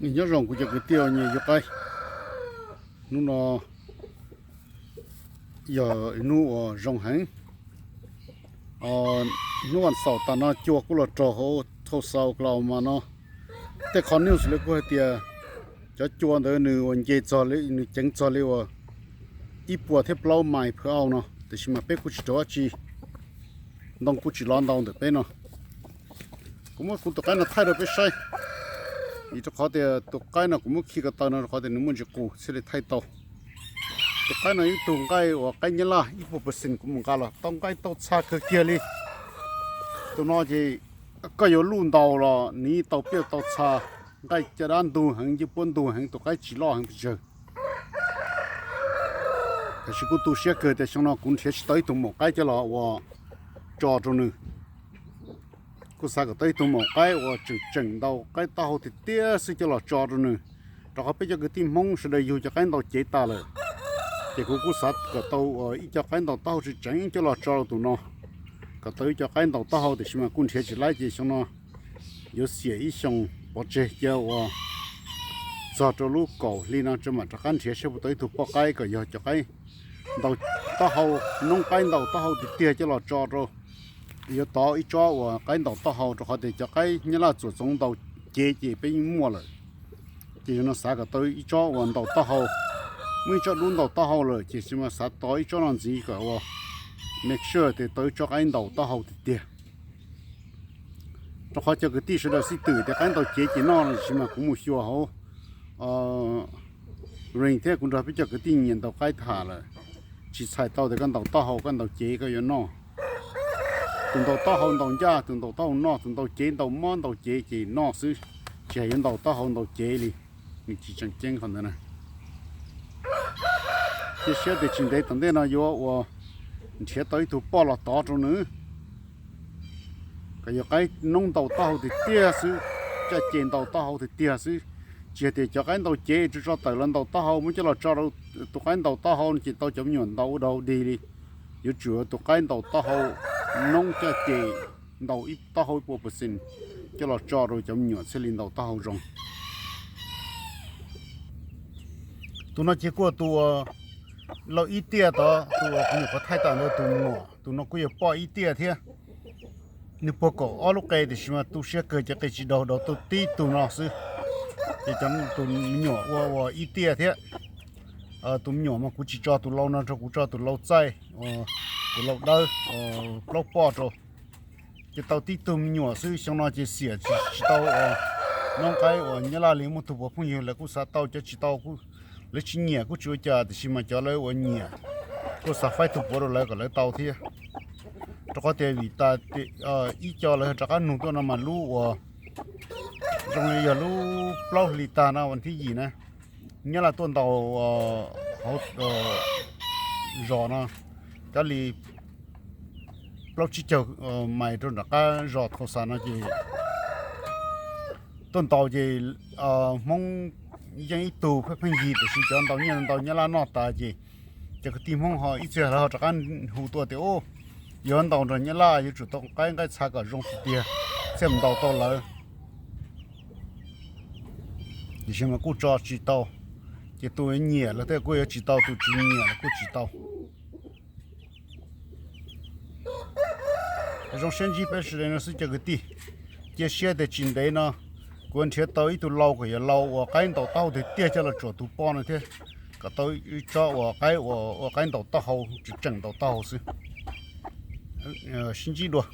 Nyob zoo kuv cov kwv tij nyiam yug qaib. Hnub no yog hnub uas zoo heev. Hnub vas xaum tas no cua kuj los rog hauv Tulsa, Oklahoma no. Tej qhov news lawv kuj hais tias cov cua ntawd nws uas nce txog li, nws ceev txog li uas ib puas thiab plaub mais per hour no, tiam sis mas peb kuj tsis raug dab tsi, ntoo kuj tsis lov ntau ntawm peb no. Kuv muab kuv tus qaib no thaij rau peb saib, vim rau qhov tias tus qaib no kuv muab khi ko taw no rau qhov tias nws muaj ntsis qus thiaj li thaij tau. Tus qaib no ib tug nqaij uas qaib nyab laj ib puas percent kuv mus nqa los tau nqaij tau txha kawg kiag li. Tus no ces koj yuav luj ntau los nws yeej tau piaj tau txha, nqaij caj dab ntug heev, yeej puab ntug heev, tus qaib tsis loj heev pes tsawg. Tab sis kuj tu siab kawg tias xyoo no kuv nrhiav tsis tau ib tug maum qaib coj los ua tso rau nws. Kuj xav kom tau ib tug maum qaib uas tseem tseem ntaus qaib taub hau tiag tiag xwb coj los tso rau nws, rau qhov peb cov kwv tij Hmoob sawv daws yug cov qaib ntaus cev tas lawm. Ces kuv kuj xav kom tau ib co qaib ntaus taub hau tseem tseem coj los tso rau tus no, kom tau ib co qaib ntaus taub hau, tiam sis mas kuj nrhiav tsis laib ces xyoo no yuav xiam ib xyoos pov tseg cia uas txog rau lub kaum hli no tso mam rov qab nrhiav saib puas tau ib tug poj qaib kom yog cov qaib ntaus taub hau, noob qaib ntaus taub hau tiag tiag coj los tso rau. Yuav tov ib tsob uas qaib ntaus taub hau, rau qhov tias cov qaib nyab laj txuam txoov ntaus cev ces peb yeej muaj lawm. Ces yog no xav kom tau ib tsob uas ntaus taub hau, muaj ib tsob dub ntaus taub hau lawm, ces sis mas xav tov ib tsob no ntxiv kom ua make sure tias tau ib tsob qaib ntaus taub hau tiag tiag. Rau qhov cov kwv tij sawv daws xij twm tias qaib ntaus cev ces noj no, sis mas kuv mus xyuas hauv reng thiab kuv nrog peb cov kwv tij nyiam ntaus qaib tham lawm, tsis txhais tau tias koj ntaus taub hau koj ntaus cev koj yuav noj. Tus ntaus taub hau ntaus ncaj, tus ntaus taub hau noj, tus ntaus cev ntaus mob ntaus cev ces noj xwb, tsis hais yuav ntaus taub hau ntaus cev li. Nws tsis tseem ceeb qhov ntawd na. Cia siab tias tsis ntev tom ntej no yuav ua nrhiav tau ib tug poj los tov rau nws, kom yog qaib noob ntaus taub hau tiag tiag xwb, caj ces ntaus taub hau tiag tiag xwb. Tsis hais tias cov qaib ntaus cev tso tso tawm los ntaus taub hau, muab coj los tso rau tus qaib ntaus taub hau ces tau cov me nyuam ntaus ua dog dig li. Yuav tsum tus qaib ntaus taub hau noob caj ces ntaus ib taub hau ib puas percent coj los tso rau cov me nyuam thiaj li ntaus taub hau zoo. Tus no ces kuj tus uas laus ib tiaj tod, tus uas kuv nyuam qhuav thaij tawm ntawd tus me nyuam, tus no kuj yog poj ib tiaj thiab. Nws puag kaum ob lub qe tiam sis mas tu siab kawg cov qe tsis daug, daug tau tib tug no xwb. Ces cov tus me nyuam ua ua ib tiaj thiab. Tus me nyuam mas kuv tsis tso tus laus no rau, kuv tso tus laus txaij, tus laus dawb, plaub poj rau. Ces tau tib tug me nyuam xwb, xyoo no ces xiam tsis tau noob qaib uas nyab laj li, muaj tug puav phooj ywg lawv kuj xav tau, cov tsis tau lawv tsis nyiam kuj tsis ua cas, tiam sis mas cov lawv uas nyiam kuj xav faib tug puav rau lawv kom lawv tau thiab. Rau qhov tias vim tas ib co lawv rov qab nug tuaj no mas lub uas zoo li yog lub plaub hlis tag no vas thib yim na, nyab laj tuaj ntaus hauv zos no, cov li plaub tsib caug mais rau nram qab zos Tulsa no ces tuaj ntaus ces Hmoob yeej ib tug pheej pheej yig, tiam sis cov ntaus nyiaj ntau nyab laj noj tas ces cov kwv tij Hmoob ho ib txhia lawv ho rov qab hu tuaj tias, u, yog ntaus nrog nyab laj yuav tsum tau qaib nqaij txha kom zoo tiag tiag thiaj mus ntaus tau lawv. Tiam sis mas kuj tso tsis tau, ces tus nyiam los tej kuj yuav tsis tau, tus tsis nyiam los kuj tsis tau. Zoo siab ntsib peb sawv daws no xwb cov kwv tij. Cia siab tias tsis ntev no kuv nrhiav tau ib tug lau kom yog lau uas qaib ntaus taub hau tiag tiag coj los tsuam tus poj no thiab, kom tau ib tsob uas qaib uas ua qaib ntaus taub hau, tseem ntaus taub hau xwb. Sib ntsib dua.